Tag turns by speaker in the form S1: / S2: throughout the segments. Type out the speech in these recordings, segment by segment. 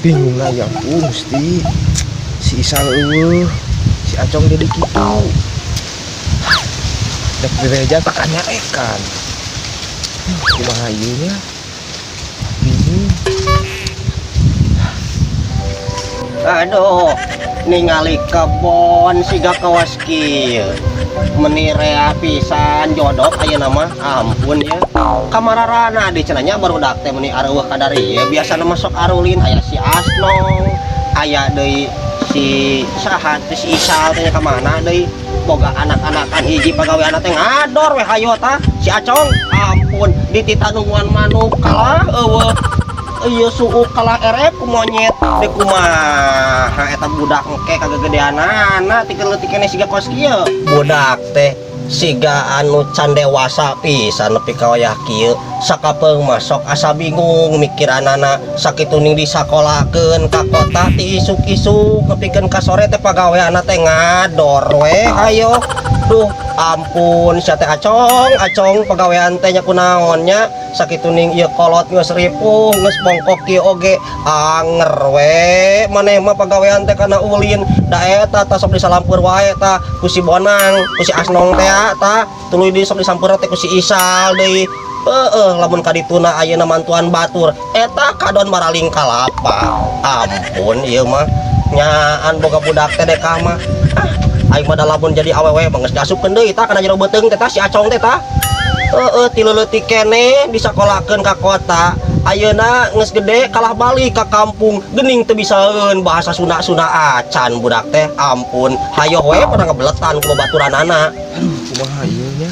S1: Bingung lah ya ampun Gusti. Si Isal eueuh, si Acong jadi kitu. Dek direja tak nyaekan. Kumaha ieu nya? Bingung.
S2: Aduh, ningali kebon siga kawas kieu. Meni rea pisan jodok ayeuna mah, ampun ya. Kamararana di cenah nya barudak teh meni areueuh kadar ieu. Biasana mah sok arulin aya si Asnong, aya deui si saha teh, si Isal teh ka mana deui. Boga anak-anakan hiji pagawean teh ngador we hayo tah si Acong. Ampun, dititanungan manuk kalah eueuh. Ieu suuk kalah erep ku monyet. Dek kumaha eta budak engke kagegedeanana ti leutik keneh siga kos kieu. Budak teh siga anu can dewasa pisan nepi ka wayah kieu. Sakapeung mah sok asa bingung mikiranana, sakitu ning disakolakeun ka kota ti isuk-isuk nepikeun ka sore teh pagaweanna teh ngador we hayo. Duh, ampun sia teh Acong, Acong pagawean teh nya kunaon nya, sakitu ning ieu kolot geus ripuh, geus bongkok kieu oge anger we maneh mah pagawean teh kana ulin. Da eta tah sok disalampeur wae tah ku si Bonang, ku si Asnong teh tah, tuluy di sok disampeur teh ku si Isal deui. Heeh, lamun ka dituna ayeuna mantuan batur eta kadon maraling kalapa. Ampun ieu mah nyaan boga budak teh deka mah. Ah, aing mah da lamun jadi awewe mah geus diasupkeun deui tah kana jero beuteung teh tah si Acong teh tah. Heeh, ti leutik keneh disakolakeun ka kota. Ayeuna geus gede kalah balik ka kampung, geuning teu bisaeun bahasa Sunda-Sunda acan budak teh. Ampun, hayoh we pada ngebeletan ku babaturanana.
S1: Aduh, kumaha ieu nya?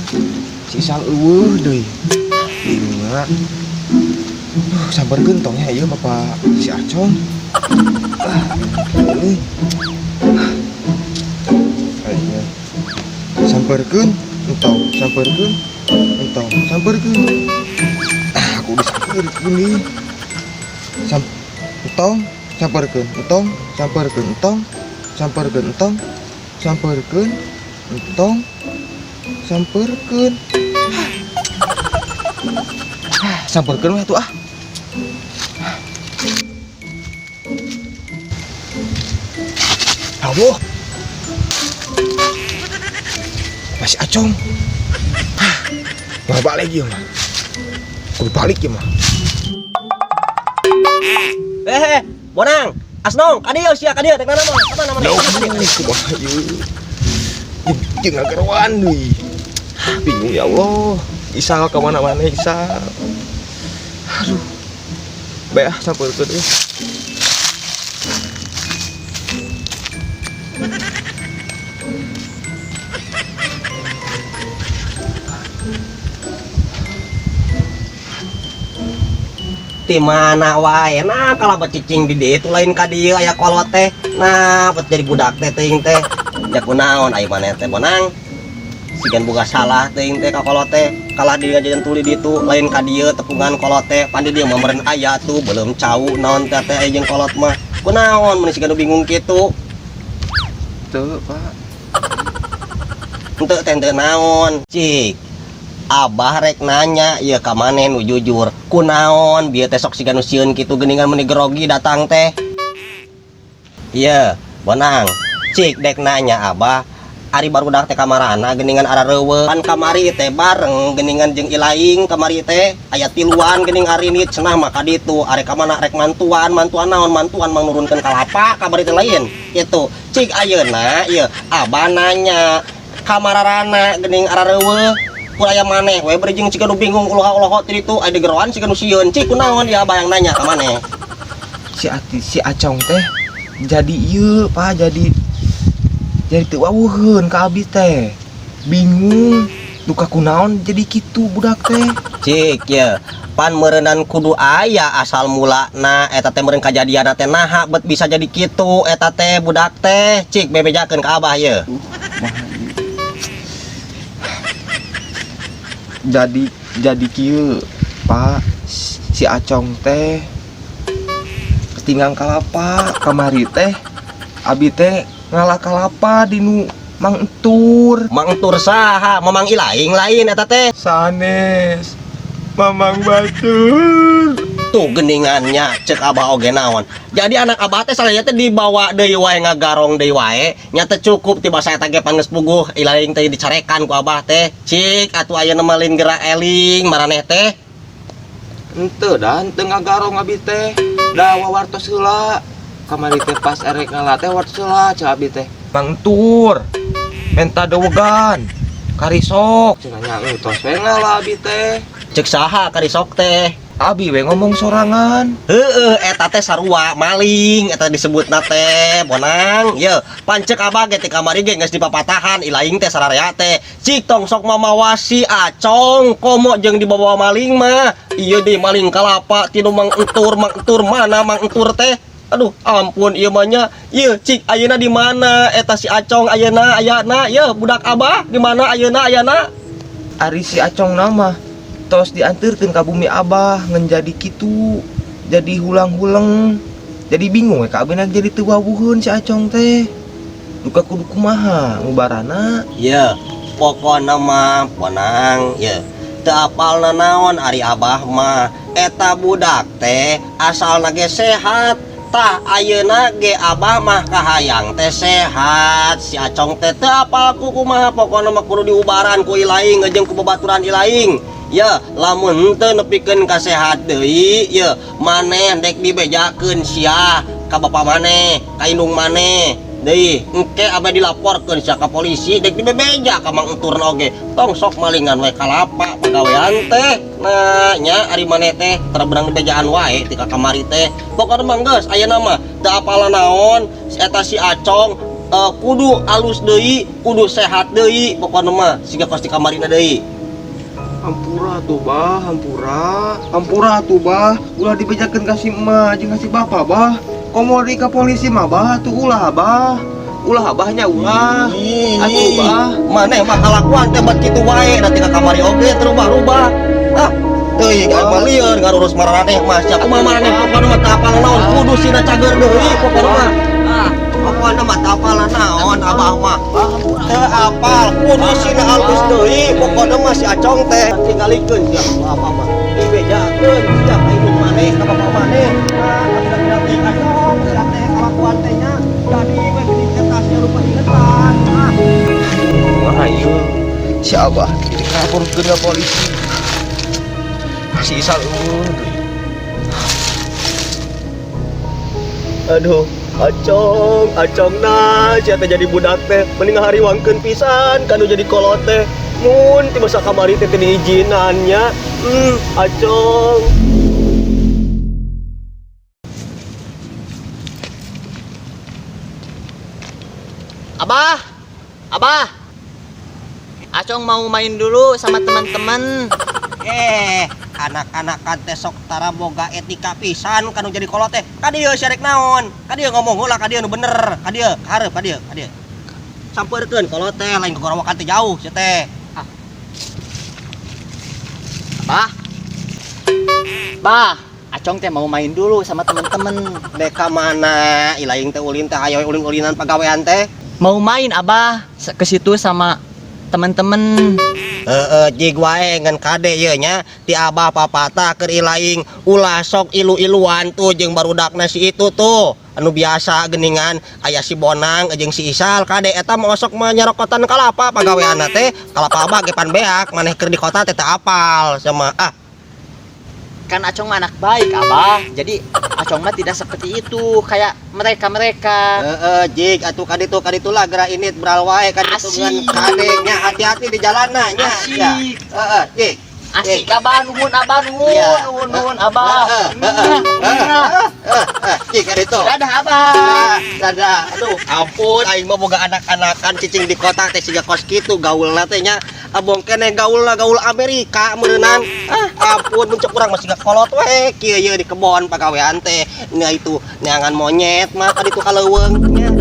S1: Si Isal eueuh deui. Bingung. Duh, sampeurkeun tong nya ieu bapak si Acong. Ah, euy. Ayo. Sampeurkeun, entong, sampeurkeun, entong, sampeurkeun. Ah, aku disampeurkeun nih. Entong, sampeurkeun, entong, sampeurkeun, entong, sampeurkeun, entong, sampeurkeun, entong, sampeurkeun. Ah, sampeurkeun we atuh ah. Allah. Masih Acong. Hah, mau balik ieu mah. Kudu balik ieu mah.
S2: Bonang, Asnong, ka dieu sia, ka dieu teh mana mah? Ka mana mana? Ka dieu.
S1: Kumaha ieu? Jeung ngageroan deui. Hah, bingung ya Allah. Isal ka mana-mana Isal. Aduh. Bae ah sampeurkeun euy.
S2: Di mana wae nah kalau cicing di dieu itu lain ka dieu aya kolot teh. Nah, bet jadi budak teh teuing teh. Ya kunaon aya maneh teh Bonang. Sigan boga salah teuing teh ka kolot teh. Kalah di ngajajan tuli ditu lain ka dieu tepungan kolot teh. Pan di dieu mah meureun aya tuh belum cau naon teh teh jeung kolot mah. Kunaon mun sigan bingung kitu?
S1: Teu, Pak.
S2: Henteu teh henteu naon. Cik. Abah rek nanya ieu ka maneh nu jujur. Kunaon bieu teh sok siga nu sieun kitu geuningan meuni grogi datang teh. Ieu, Bonang. Cik dek nanya Abah, ari barudak teh kamarana geuningan arareuweung. Pan kamari teh bareng geuningan jeung Ilaing kamari teh aya tiluan geuning arinit cenah mah ka ditu. Arek ka mana rek mantuan, mantuan naon, mantuan mang nurunkeun kalapa kamari teh lain. Kitu. Cik ayeuna ieu Abah nanya kamararana geuning arareuweung. Kuraya maneh we beri jeung siga nu bingung ulah-ulah ti ditu aya digeroan siga nu sieun. Cik kunaon ya Abah yang nanya ka maneh?
S1: Si Ati, si Acong teh jadi ieu Pak, jadi teu wawuheun ka abi teh. Bingung duka kunaon jadi kitu budak teh.
S2: Cik ye, pan meureunan kudu aya asal mulana eta teh meureun kajadianna teh naha bet bisa jadi kitu eta teh budak teh. Cik bebejakeun ka Abah ye.
S1: Jadi kieu Pak, si Acong teh ketinggang kalapa kamari teh abi teh ngalah kalapa di nu Mang Entur.
S2: Mang Entur saha? Mamang Ilaing lain eta teh.
S1: Sanes. Mamang Batur.
S2: Tuh geningannya cek abah oge naon. Jadi anak abah teh salahnya teh dibawa deui wae ngagarong deui wae, nya teu cukup tiba saya teh geus puguh Ilaing teh dicarekan ku abah teh. Cik atuh ayeuna mah lain geura eling maraneh teh.
S1: Henteu dah, henteu ngagarong abi teh. Da wawartos heula. Kamari teh pas erek ngala teh wartos heula cek abi teh. Mang Entur. Menta dewegan. Karisok cenah nya tos we ngala abi teh.
S2: Cek saha karisok teh?
S1: Abi we ngomong sorangan.
S2: Heeh, eta teh sarua maling eta disebutna teh Bonang. Ye, pancek abah ge ti kamari ge geus dipapatahan Ilaing teh sararea teh. Cik tong sok mamawasi Acong komo jeung dibawa maling mah. Ieu deui maling kalapa tinu Mang Entur, Mang Entur mana Mang Entur teh? Aduh, ampun ieu mah nya. Ieu cik ayeuna di mana eta si Acong ayeuna ayana? Ye, budak abah di mana ayeuna ayana?
S1: Ari si Acong nama tos diantarkeun ka bumi abah ngan jadi kitu, jadi hulang-huleng, jadi bingung we ka abina jadi teu wawuheun si Acong teh. Duka kudu kumaha ngubarana?
S2: Ye, pokona mah Bonang, ye. Teu apal nanaon ari abah mah. Eta budak teh asalna ge sehat. Tah ayeuna ge abah mah kahayang teh sehat. Si Acong teh teu apal ku kumaha, pokona mah kudu diubaran ku Ilaing jeung ku babaturan Ilaing. Ya, lamun henteu nepikeun ka sehat deui, ye maneh dek dibejakeun sia ka bapa maneh, ka indung maneh. Deui, engke abah dilaporkeun sia ka polisi, dek dibebeja ka Mang Enturna oge. Tong sok malingan we kalapa pagawean teh. Nah, nya ari maneh teh terbenang dibejaan wae ti ka kamari teh. Pokona mah geus ayeuna mah teu apal naon eta si Acong, kudu alus deui, kudu sehat deui pokona mah siga kos di kamarina deui.
S1: Hampura tuh bah, hampura. Hampura tuh bah, ulah dibejakeun ka si emak jeung ka si bapak bah. Komo di ka polisi mah bah, tuh ulah bah. Ulah abahnya ulah. Atuh bah.
S2: Maneh mah kalakuan teh bat kitu wae nanti ka kamari oge terubah-rubah. Ah, teuing aing mah lieur ngarurus maraneh mah. Sia kumaha maraneh pokona mah teu apal naon, kudu sina cager deui pokona mah. Ah, pokona mah teu apal naon abah mah. Teu apal kudu sina alus deui pokona mah si Acong teh. Tinggalikeun sia ku abah mah. Dibejakeun sia ka indung maneh ka bapak maneh. Nah, tapi Acong sia teh kalakuan teh nya jadi we geuning kertasnya lupa ingetan. Ah.
S1: Wah, ieu si abah dilaporkeun ka polisi. Si Isal eueuh deui.
S2: Aduh, Acong, Acong na, sia teh jadi budak teh, mending ngahariwangkeun pisan kanu jadi kolot teh. Mun ti masa kamari teh teu diizinan nya. Acong.
S3: Abah, Abah, Acong mau main dulu sama teman-teman.
S2: Anak-anak kan teh sok tara boga etika pisan kanu jadi kolot teh. Ka dieu sia rek naon? Ka dieu ngomong heula ka dieu nu bener. Ka dieu, ka hareup, ka dieu, ka dieu. Sampeurkeun kolot teh lain gogorowokan teh jauh sia teh.
S3: Ah. Abah. Bah, Acong teh mau main dulu sama teman-teman.
S2: Dek ka mana? Ilaing teh ulin teh hayo ulin-ulinan pagawean teh.
S3: Mau main Abah ke situ sama teman-teman.
S2: Heeh, jig wae ngan kade ieu nya ti abah papatah keur Ilaing ulah sok ilu-iluan tuh jeung barudakna si itu tuh anu biasa geningan aya si Bonang jeung si Isal kade eta mah osok mah nyarokotan kalapa pagaweanna teh kalapa abah ge pan beak maneh keur di kota teh teu apal sama ah.
S3: Kan Acong mah anak baik Abah, jadi Acong mah tidak seperti itu kayak mereka-mereka.
S2: Heeh, jig atuh kaditu kaditulah geura init beral wae kaditu ngan
S3: Asik.
S2: kade nya hati-hati di jalanna nya.
S3: Asik.
S2: Ya. Heeh, jig.
S3: Asik Abah, nuhun Abah, nuhun,
S2: Iya.
S3: nuhun, nuhun Abah.
S2: Heeh, heeh, heeh, heeh, jig kaditu.
S3: Dadah Abah.
S2: Dadah. Aduh, ampun aing mah boga anak-anakan cicing di kota teh siga kos kitu gaulna teh nya. Abong keneh gaulna gaul Amerika meureunan. Ah, ampun mun cek urang mah siga kolot we kieu ye di kebon pagawean teh. Nya itu neangan monyet mah kaditu ka leuweung nya.